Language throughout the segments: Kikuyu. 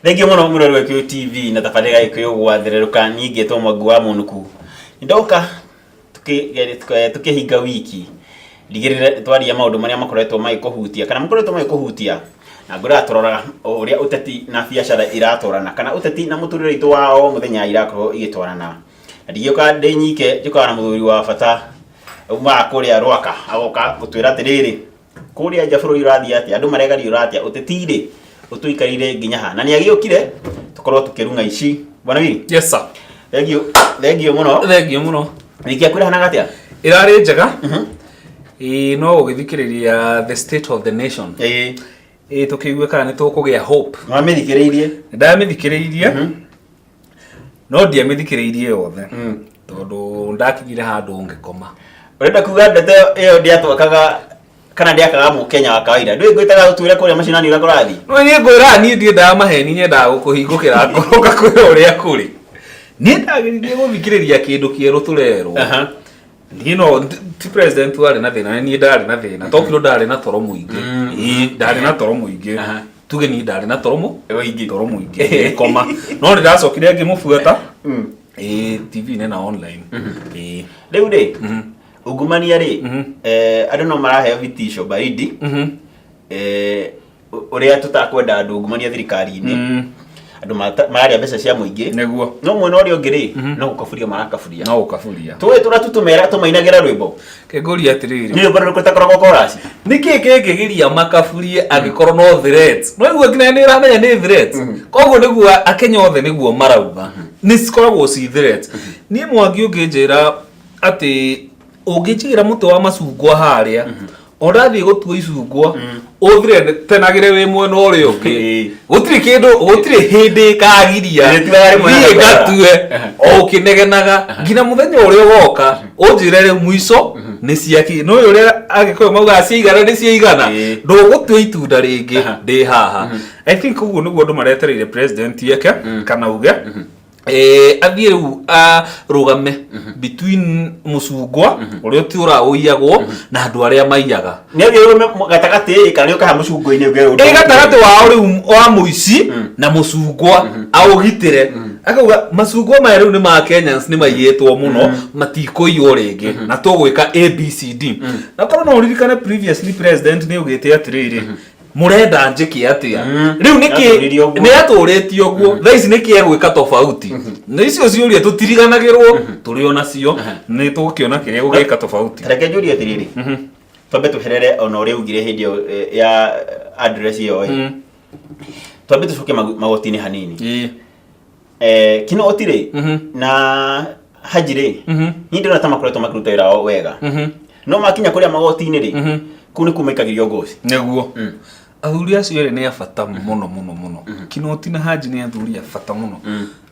Thengiũ mũno mũrori wa Gĩkũyũ TV na tabarĩra ya Gĩkũyũ gwathererũka. Niĩ ngĩtwo Mwangi wa Mũnũku. Nĩndoka tũkĩhinga wiki ndigĩrĩre twaria maũndũ marĩa makoretwo magĩkũhutia kana makoretwo magĩkũhutia, na ngwĩraga tũroraga ũrĩa ũteti na biacara iratwarana kana ũteti na mũtũrĩre witũ wa o mũthenya irakorwo igĩtwarana. Na ndingĩũka ndĩ nyike, njũkaga na mũthuri wa bata umaga kũrĩa Rwaka, agoka gũtwĩra atĩrĩrĩ, kũrĩa nja bũrũri ũrathiĩ atĩa, andũ maregariũra atĩa, ũteti-rĩ ũtũikarire nginya ha, na nĩ agĩũkire tũkorwo tũkĩrung'a ici. Bwana Willy. Yes sir. Thengiũ, thengiũ mũno. Thengiũ mũno. Wiki yaku ĩrahanaga atĩa? Ĩrarĩ njega. Ĩĩ, no ũgĩthikĩrĩria the state of the nation. Ĩĩ, tũkĩigue kana nĩ tũkũgĩa hope. Mwamĩthikĩrĩirie? Ndamĩthikĩrĩirie. No ndiamĩthikĩrĩirie yothe tondũ ndakinyire handũ ngĩkoma. Ũrenda kuga ndeto ĩyo ndĩatwakaga kana ndĩakaga mũkenya wa kawaida? Ndũĩ ngwĩtaga ũtwĩre kũrĩa macinani ũrĩa kũrathiĩ. No niĩ ngwĩraga, niĩ ndiendaga maheni, nyendaga gũkũhingũkĩra ngoro ngakwĩra ũrĩa kũrĩ. Niĩ ndageririe gũthikĩrĩria kĩndũ kĩerũ tũrerwo. Niĩ no ti president warĩ na thĩna, nĩ niĩ ndarĩ na thĩna. Tokirwo ndarĩ na toro mũingĩ. Ĩĩ, ndarĩ na toro mũingĩ. Tuge niĩ ndarĩ na toro Mũingĩ. Toro mũingĩ, ngĩkoma. No nĩ ndacokire ngĩmũbuata. Ĩĩ, TV-inĩ na online. Ĩĩ. Rĩu rĩ, ungumania rĩ, andũ no maraheo vitisho baridi, ũrĩa tũtakwenda andũ ungumania thirikari-inĩ, andũ mararĩa mbeca cia mũingĩ. No mwena ũrĩa ũngĩ rĩ, no gũkaburia marakaburia. No gũkaburia. Tũĩ tũrĩa tu tũmera tũmainagĩra rwĩmbo. Kĩngũria atĩrĩrĩ. Nĩ rwĩmbo rũrĩkũ rũtakoragwo chorus? Nĩkĩ kĩngĩgiria makaburie angĩkorwo no threats? No iguo nginya nĩ ũramenya nĩ threats. Koguo nĩguo Akenya othe nĩguo marauga. Nĩ cikoragwo ci threats. Niĩ Mwangi ũngĩnjĩra atĩ ũngĩnjigĩra mũtĩ wa macungwa harĩa, o ndathiĩ gũtua icungwa, ũthreatenagĩre wĩ mwena ũrĩa ũngĩ. Gũtirĩ kĩndũ, gũtirĩ hĩndĩ ĩkagiria Ĩrĩtuaga rĩmwe na thiĩ rĩmwe. ngatue o ũkĩnegenaga nginya mũthenya ũrĩa ũgoka ũnjĩre rĩu mũico nĩ ciaki no ũrĩa Agĩkũyũ maugaga ciaigana nĩ ciaigana. Ndũgũtua itunda rĩngĩ ndĩ haha. I think ũguo nĩguo andũ maretereire president eke kana uge. Athiĩ rĩu arũgame between mũcungwa ũrĩa ũtũraga ũiyagwo na andũ arĩa maiyaga. Nĩ athiĩ arũgame gatagatĩ kana nĩ ũkaha mũcungwa-inĩ ũngĩ ũndũ? Ĩ, gatagatĩ wao rĩu wa mũici na mũcungwa, aũgitĩre. Akauga macungwa maya rĩu nĩ ma Kenyans, nĩ maiyĩtwo mũno, matikũiywo rĩngĩ na tũgwĩka ABCD. Na korwo no ũririkane, previously president nĩ augĩte atĩrĩrĩ, mũrenda njĩke atĩa rĩu? Nĩkĩ Nĩatũririe ũguo. Nĩ atũrĩtie ũguo. Thaa ici nĩkĩ egwĩka tofauti? Na icio ciũria tũtiriganagĩrwo, tũrĩ o nacio, nĩ tũgũkĩona kĩrĩa gũgĩka tofauti. Reke njũrie atĩrĩrĩ, twambe tweherere ona ũrĩa ugire hĩndĩ ĩyo ya address ĩyo ĩ, twambe tũcoke magoti-inĩ hanini. Kinoti rĩ na Haji rĩ, niĩ ndĩrona ta makoretwo makĩruta wĩra wao wega, no makinya kũrĩa magoti-inĩ rĩ, kũu nĩkuo maikagĩrio ngoci. Nĩguo athuri acio erĩ nĩ a bata mũno mũno mũno. Kinoti na Haji nĩ athuri a bata mũno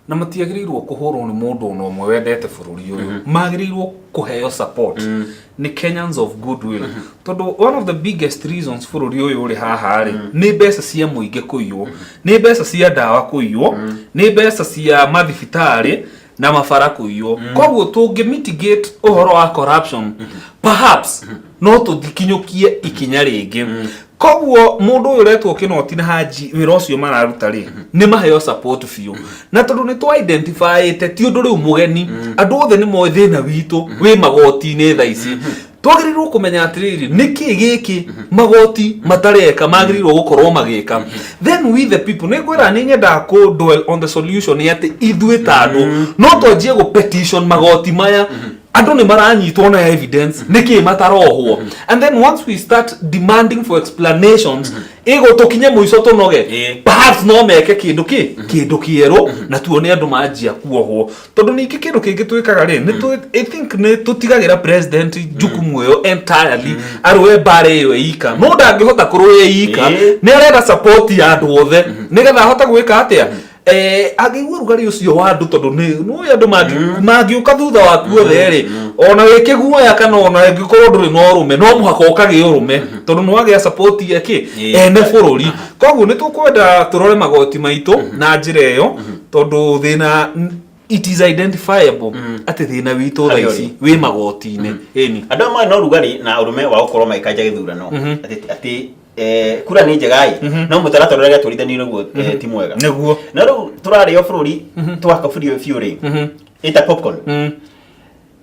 na matiagĩrĩirwo kũhũrwo nĩ mũndũ ona ũmwe wendete bũrũri ũyũ. Magĩrĩirwo kũheo support nĩ Kenyans of goodwill, tondũ one of the biggest reasons bũrũri ũyũ ũrĩ haha rĩ, nĩ mbeca cia mũingĩ kũiywo, nĩ mbeca cia ndawa kũiywo, nĩ mbeca cia mathibitarĩ na mabara kũiywo. Koguo tũngĩ mitigate ũhoro wa corruption, perhaps no tũthikinyũkie ikinya rĩngĩ. Koguo mũndũ ũyũ ũretwo Kinoti na Haji, wĩra ũcio mararuta rĩ, nĩ maheo support biũ. Na tondũ nĩ twa identifyĩte, ti ũndũ rĩu mũgeni, andũ othe nĩ moĩ thĩna witũ wĩ magoti-inĩ. Thaa ici twagĩrĩirwo kũmenya atĩrĩrĩ, nĩkĩ gĩkĩ magoti matareka magĩrĩirwo gũkorwo magĩka? Then we the people, nĩ ngwĩra nĩ nyendaga kũ dwell on the solution, nĩ atĩ ithuĩ ta andũ no twanjie gũ petition magoti maya. Andũ nĩ maranyitwo na evidence, nĩkĩ matarohwo? And then once we start demanding for explanations, ĩgũ tũkinye mũico tũnoge. Perhaps no meke kĩndũ kĩ kĩndũ kĩerũ na tuone andũ manjia kuohwo. Tondũ ningĩ kĩndũ kĩngĩ twĩkaga rĩ, nĩ I think nĩ tũtigagĩra president jukumu ĩyo entirely arũe mbara ĩyo ika, no ndangĩhota kũrũa ika. Nĩ arenda support ya andũ othe nĩgetha ahote gwĩka atĩa? Angĩigua rugarĩ ũcio wa andũ, tondũ nĩ nĩũĩ andũ mangĩũka thutha waku othe rĩ, ona wĩ kĩguoya kana ona ĩngĩkorwo ndũrĩ na ũrũme, no mũhaka ũkagĩa ũrũme tondũ nĩ wagĩa support ya kĩ ene bũrũri. Koguo nĩ tũkwenda tũrore magoti maitũ na njĩra ĩyo, tondũ thĩna, it is identifiable atĩ thĩna witũ thaa Harĩa ici wĩ magoti-inĩ, ĩni. Andũ amwe no rugarĩ na ũrũme wa gũkorwo magĩkanja gĩthurano atĩ Kura nĩ njega ĩ, no mũtaratara ũrĩa gĩatwarithanio naguo ti mwega. Nĩguo. Na rĩu tũrarĩo bũrũri twakaburio biũ rĩ, ĩta popcorn.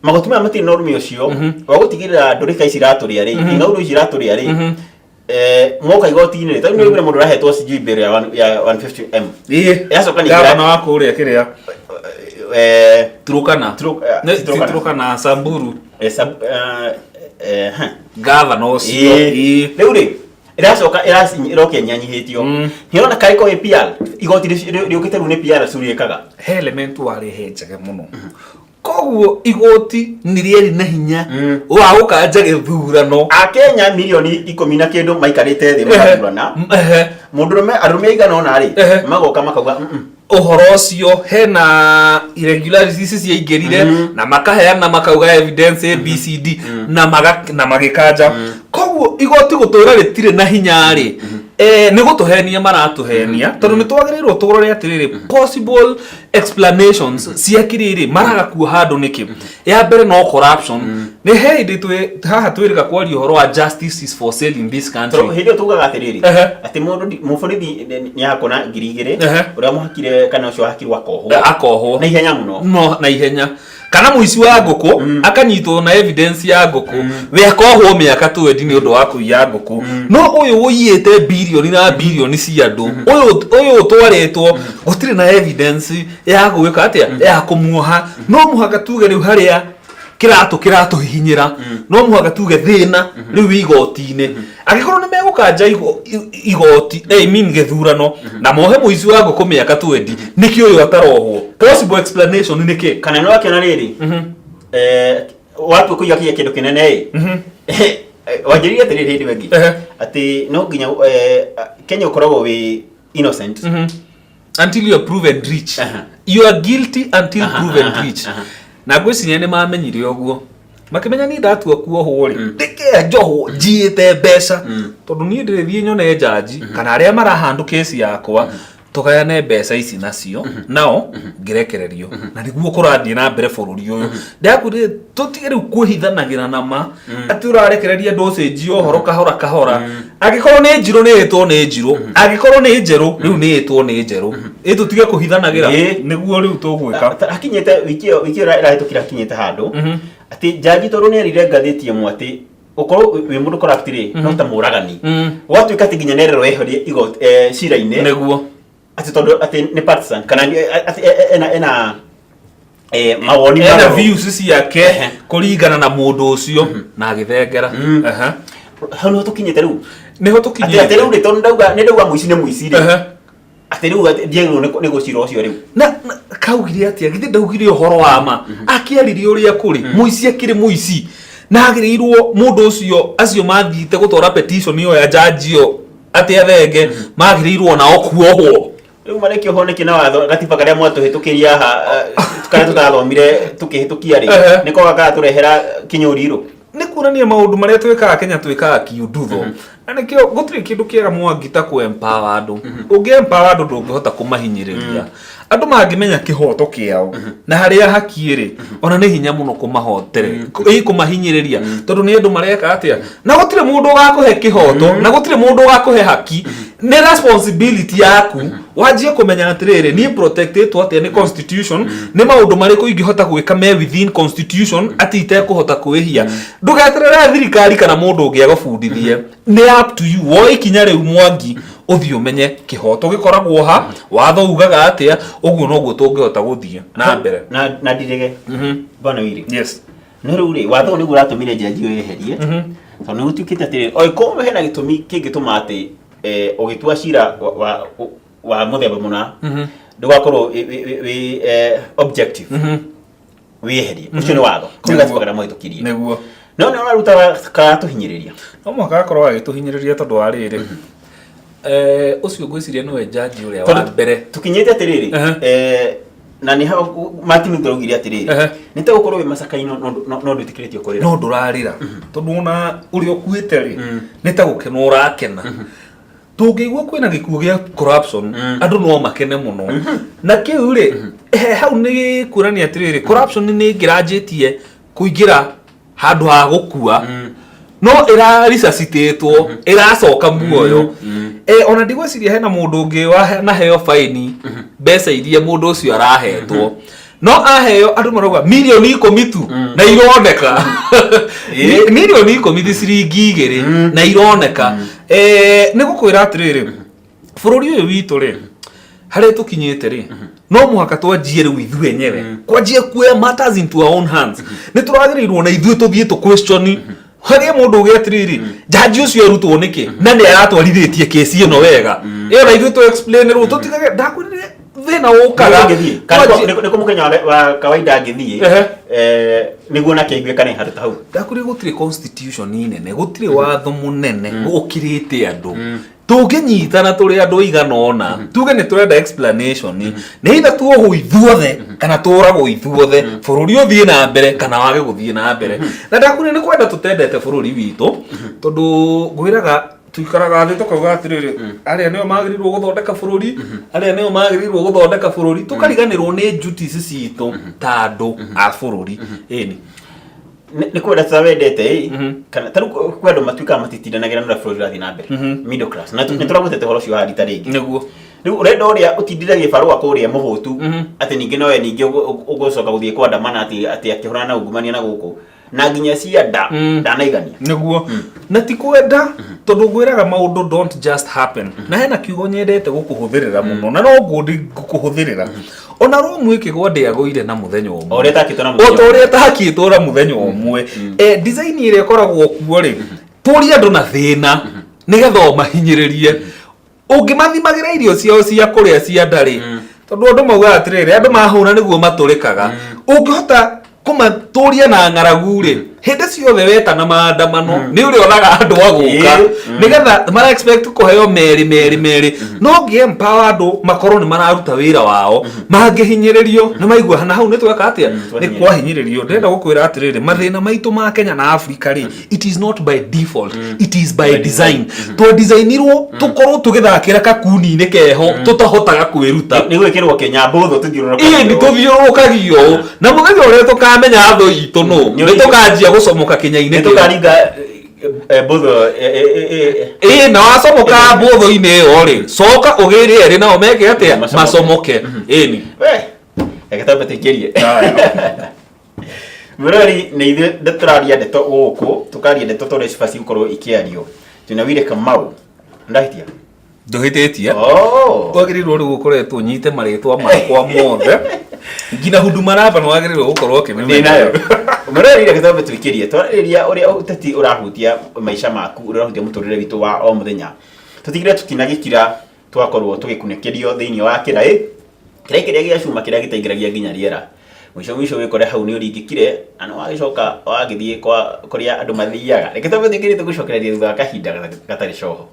Magoti maya matirĩ na ũrume ũcio wa gũtigĩrĩra ndũrĩka ici iratũrĩa rĩ, ing'aurũ ici iratũrĩa rĩ, moka igoti-inĩ rĩ, tondũ nĩ ũraigua mũndũ ũrahetwo sijui bail ya 150M. Yacoka ningĩ Gavana wa kũrĩa kĩrĩa Turukana. Ti Ti Turukana. Turukana, Samburu. Gavana Gavana ũcio. Rĩu rĩ, ĩracoka ĩroka ĩnyanyihĩtio. Nĩũrona karĩ ko APR igoti rĩũkĩte rĩu nĩ PR curĩkaga. He element warehe njega mũno. Koguo igoti nĩ rĩarĩ na hinya wa gũkanja gĩthurano. Akenya milioni 10 na kĩndũ maikarĩte thĩ magathurana. Mũndũrũme, arũme aigana ũna rĩ, magoka makauga, Ũhoro ũcio hena irregularities ciaingĩrire na makaheana, makauga evidence ABCD na magĩkanja. Koguo igoti gũtũra rĩtirĩ na hinya rĩ, nĩ gũtũhenia maratũhenia, tondũ nĩ twagĩrĩirwo tũrore atĩrĩrĩ, possible explanations cia kĩrĩrĩ maraga kuoha andũ nĩkĩ. Ya mbere no corruption. Nĩ he hĩndĩ twĩ haha twĩrĩga kwaria ũhoro wa justice is for sale in this country. Tondũ hĩndĩ ĩyo tugaga atĩrĩrĩ, atĩ mũndũ mũborithi nĩ akona 2000, ũrĩa mũhakire kana ũcio wahakirwo akohwo. Akohwo. Na ihenya mũno. No na ihenya, kana mũici wa ngũkũ akanyitwo na evidence ya ngũkũ, we akohwo mĩaka 20 nĩ ũndũ wa kũiya ngũkũ. No ũyũ ũiyĩte birioni na birioni cia andũ, ũyũ ũtwarĩtwo gũtirĩ na evidence ya gwĩka atĩa, ya kũmuoha. No mũhaka tuge rĩu harĩa kĩratũ kĩratũhihinyĩra, no mũhaka tuge thĩna rĩu igoti-inĩ. Angĩkorwo nĩ megũkanja igoti, I mean gĩthurano, na mohe mũici wa ngũkũ mĩaka 20, nĩkĩ ũyũ atarohwo? Possible explanation nĩ kĩ? Kana nĩ wakĩona rĩrĩ, watua kũiga kĩiga kĩndũ kĩnene ĩ, wanjĩrire atĩrĩrĩ hĩndĩ ĩyo ĩngĩ atĩ no nginya Kenya ũkoragwo wĩ innocent Until you are proven rich. You are guilty until proven rich. Na ngwĩciria nĩ mamenyire ũguo, makĩmenya niĩ ndatua kuohwo rĩ, ndĩke njohwo njiĩte mbeca, tondũ niĩ ndĩrĩthiĩ nyone njanji kana arĩa marahandũ kesi yakwa, tũgayane mbeca ici nacio nao ngĩrekererio. Na nĩguo kũrathiĩ na mbere bũrũri ũyũ. Ndakwĩrire tũtige rĩu kwĩhithanagĩra na ma atĩ ũrarekereria andũ ũcenjie ũhoro kahora kahora. Angĩkorwo nĩ njirũ, nĩ ĩtwo nĩ njirũ. Angĩkorwo nĩ njerũ, rĩu nĩ ĩtwo nĩ njerũ. Ĩ tũtige kũhithanagĩra. Nĩguo rĩu tũgwĩka. Hakinyĩte wiki ĩyo ĩrahĩtũkire, hakinyĩte handũ atĩ njanji, tondũ nĩ erire ngathĩti ĩmwe atĩ ũkorwo wĩ mũndũ corrupt rĩ, no ta mũragani, gwatuĩka atĩ nginya nererwo eherie igoti cira-inĩ, atĩ tondũ atĩ nĩ partisan kana atĩ ena mawoni ena marũrũ. Views ciake kũringana na mũndũ ũcio na agĩthengera. Hau nĩho tũkinyĩte rĩu. Nĩho Atĩ tũkinyĩte. Rĩu rĩ, tondũ ndauga nĩ ndauga mũici nĩ mũici rĩ, atĩ rĩu atĩ ndiagĩrĩirwo nĩ gũcira ũcio rĩu. Na kaugire atĩa? Githĩ ndaugire ũhoro wa ma? Akĩaririe ũrĩa kũrĩ. Mũici akĩrĩ mũici, na agĩrĩirwo mũndũ ũcio, acio mathiĩte gũtwara petition ĩyo ya jaji ĩyo atĩ athenge, magĩrĩirwo nao kuohwo. Rĩu marekĩohwo nĩkĩ na watho gatiba karĩa mwatũhĩtũkĩria haha, karĩa tũtathomire tũkĩhĩtũkia rĩ, nĩko gagatũrehera kĩnyũrirũ? Nĩ kuonania maũndũ marĩa twĩkaga Kenya, twĩkaga kiundutho. Na nĩkĩo gũtirĩ kĩndũ kĩega, Mwangi, ta kũ empower andũ. Ũngĩ empower andũ, ndũngĩhota kũmahinyĩrĩria. Andũ mangĩmenya kĩhoto kĩao na harĩa haki ĩrĩ, ona nĩ hinya mũno kũmahotere ĩ kũmahinyĩrĩria, tondũ nĩ andũ mareka atĩa. Na gũtirĩ mũndũ ũgakũhe kĩhoto, na gũtirĩ mũndũ ũgakũhe haki. Nĩ responsibility yaku wanjie kũmenya atĩrĩrĩ, niĩ protectĩtwo atĩa nĩ constitution, nĩ maũndũ marĩkũ ingĩhota gwĩka me within constitution atĩ itekũhota kwĩhia. Ndũgeterere thirikari kana mũndũ ũngĩ agũbundithie. Nĩ up to you woe ikinya rĩu, Mwangi, ũthiĩ ũmenye kĩhoto gĩkoragwo ha, watho ugaga atĩa. Ũguo noguo tũngĩhota gũthiĩ na mbere. Na ndirĩge bwana Wili. Yes. No rĩu rĩ, watho ũyũ nĩguo ũratũmire njanji ĩyo yeherie, tondũ nĩ gũtuĩkĩte atĩrĩrĩ, o ĩkorwo hena gĩtũmi kĩngĩtũma atĩ ũgĩtua cira wa mũthemba mũna ndũgakorwo wĩ objective, wĩyeherie. Ũcio nĩ watho kau gatiba karĩa mwahĩtũkirie. No nĩ ũraruta karatũhinyĩrĩria. No mũhaka gakorwo gagĩtũhinyĩrĩria, tondũ wa rĩrĩ, ũcio ngwĩciria nĩwe jaji ũrĩa wa Tondũ mbere. Tũkinyĩte atĩrĩrĩ, na nĩ hau Martin Luther augire atĩrĩrĩ, nĩ ta gũkorwo wĩ macaka-inĩ no ndwĩtĩkĩrĩtio kũrĩra. No ndũrarĩra, tondũ ona ũrĩa ũkuĩte rĩ, nĩ ta gũkena ũrakena. Tũngĩigua kwĩna gĩkuũ gĩa corruption, andũ no makene mũno. Na kĩu rĩ, hau nĩ kuonania atĩrĩrĩ, corruption nĩ ĩngĩranjĩtie kũingĩra handũ ha gũkua. No ĩraresuscitatwo, ĩracoka muoyo. Ona ndigwĩciria hena mũndũ ũngĩ wanaheo faini mbeca iria mũndũ ũcio arahetwo, no aheo andũ marauga mirioni 10 tu na ironeka. 10 mirioni ti ciringi 2 na ironeka. Nĩ gũkwĩra atĩrĩrĩ, bũrũri ũyũ witũ rĩ, harĩa tũkinyĩte rĩ, no mũhaka twanjie rĩu ithuĩ enyewe kwanjia kuoya matters into our own hands. Nĩ tũragĩrĩirwo na ithuĩ tũthiĩ tũ question harĩa mũndũ uge atĩrĩrĩ, jaji ũcio arutwo nĩkĩ na nĩ aratwarithĩtie kesi ĩno wega ĩyo, na ithuĩ tũ explain rĩu tũtigage. Ndakwĩrire thĩna ũkaga. Nĩ kũ mũkenya wa kawaida angĩthiĩ nĩguo nake aigue kana handũ ta hau? Ndakwĩrire gũtirĩ constitution nene, gũtirĩ watho mũnene ũkĩrĩte andũ. Tũngĩnyitana tũrĩ andũ aigana ũna, tuge nĩ tũrenda explanation, nĩ either tuohwo ithuothe kana tũragwo ithuothe, bũrũri ũthiĩ na mbere kana wage gũthiĩ na mbere. Na ndakwĩra nĩ kwenda tũtendete bũrũri witũ, tondũ ngwĩraga tuikaraga thĩ tũkauga atĩrĩrĩ, arĩa nĩo magĩrĩirwo gũthondeka bũrũri, arĩa nĩo magĩrĩirwo gũthondeka bũrũri, tũkariganĩrwo nĩ duties citũ ta andũ a bũrũri, ĩni. Nĩ kwenda tutawendete ĩ, kana ta rĩu kwĩ andũ matuĩkaga matitindanagĩra na ũrĩa bũrũri ũrathiĩ na mbere, middle class, na nĩ tũragwetete ũhoro ũcio haha rita rĩngĩ. Rĩu ũrenda ũrĩa ũtindire gĩbarũa kũrĩa mũhũtu atĩ ningĩ nowe ningĩ ũgũcoka gũthiĩ kwandamana atĩ akĩhũrana na ungumania na gũkũ na nginya cianda ndanaigania. Nĩguo, na ti kwenda, tondũ ngwĩraga maũndũ don't just happen. Na hena kiugo nyendete gũkũhũthĩrĩra mũno, na no ngũndi ngũkũhũthĩrĩra, ona rumu ĩkĩgwa ndĩagũire na mũthenya ũmwe. O ũrĩa ĩtakĩtwo na o mũthenya ta ũrĩa ĩtakĩtwo na mũthenya ũmwe. Design ĩrĩa ĩkoragwo kuo rĩ, tũrie andũ na thĩna nĩgetha ũmahinyĩrĩrie ũngĩmathimagĩra irio ciao cia kũrĩa cia nda rĩ, tondũ andũ maugaga atĩrĩrĩ, andũ mahũna nĩguo matũrĩkaga. Ũngĩhota kũmatũria na ng'aragu rĩ, hĩndĩ ciothe wetana maandamano nĩ ũrĩonaga andũ agũka nĩgetha mara expect kũheo merĩ merĩ merĩ. No ngĩ empower andũ makorwo nĩ mararuta wĩra wao, mangĩhinyĩrĩrio nĩ maigua na hau nĩ tweka atĩa, nĩ kwahinyĩrĩrio. Ndĩrenda gũkwĩra atĩrĩrĩ, mathĩna maitũ ma Kenya na Africa rĩ, it is not by default, it is by design. Twadesignirwo tũkorwo tũgĩthakĩra kakuni-inĩ keho tũtahotaga kwĩruta. Nĩ gwĩkĩrwo Kenya mbũthũ tũthiũrũrũkagio. Ĩĩ, nĩ tũthiũrũrũkagio, na mũthenya ũrĩa tũkamenya thũ itũ nũ, nĩ tũkanjia gũcomoka kĩnya-inĩ nĩ kĩu. Tũkaringa mbũthũ. Ĩĩ, na wacomoka mbũthũ-inĩ ĩyo rĩ, coka ũgĩre erĩ nao meke atĩa? Macomoke. Macomoke, ĩni. We reke twambe tũingĩrie mwĩrori. Nĩ ithuĩ tũraria ndeto gũkũ, tũkaria ndeto tũrĩa cibatiĩ gũkorwo ikĩario. Twĩna Wile Kamau, ndahitia? Ndũhĩtĩtie. Oh. Wagĩrĩirwo rĩu ũkoretwo ũnyite marĩtwa makwa mothe, nginya Huduma Namba nĩ wagĩrĩirwo gũkorwo ndĩ ũkĩmĩmenya. Nayo mwĩrori, reke twambe tũingĩrie twarĩrĩria ũrĩa ũteti ũrahutia maica maku, ũrĩa ũrahutia mũtũrĩre witũ wa o mũthenya. Tũtigire tũtinagĩkira twakorwo tũgĩkunĩkĩrio thĩinĩ wa kĩraĩ kĩraĩ kĩrĩa gĩa cuma kĩrĩa gĩtaingĩragia nginya rĩera. Mũico mũico wĩkore hau nĩ ũringĩkire na nĩ wagĩcoka wagĩthiĩ kwa kũrĩa andũ mathiaga. Reke twambe tũingĩrie, tũgũcokereria thutha wa kahinda gatarĩ coho.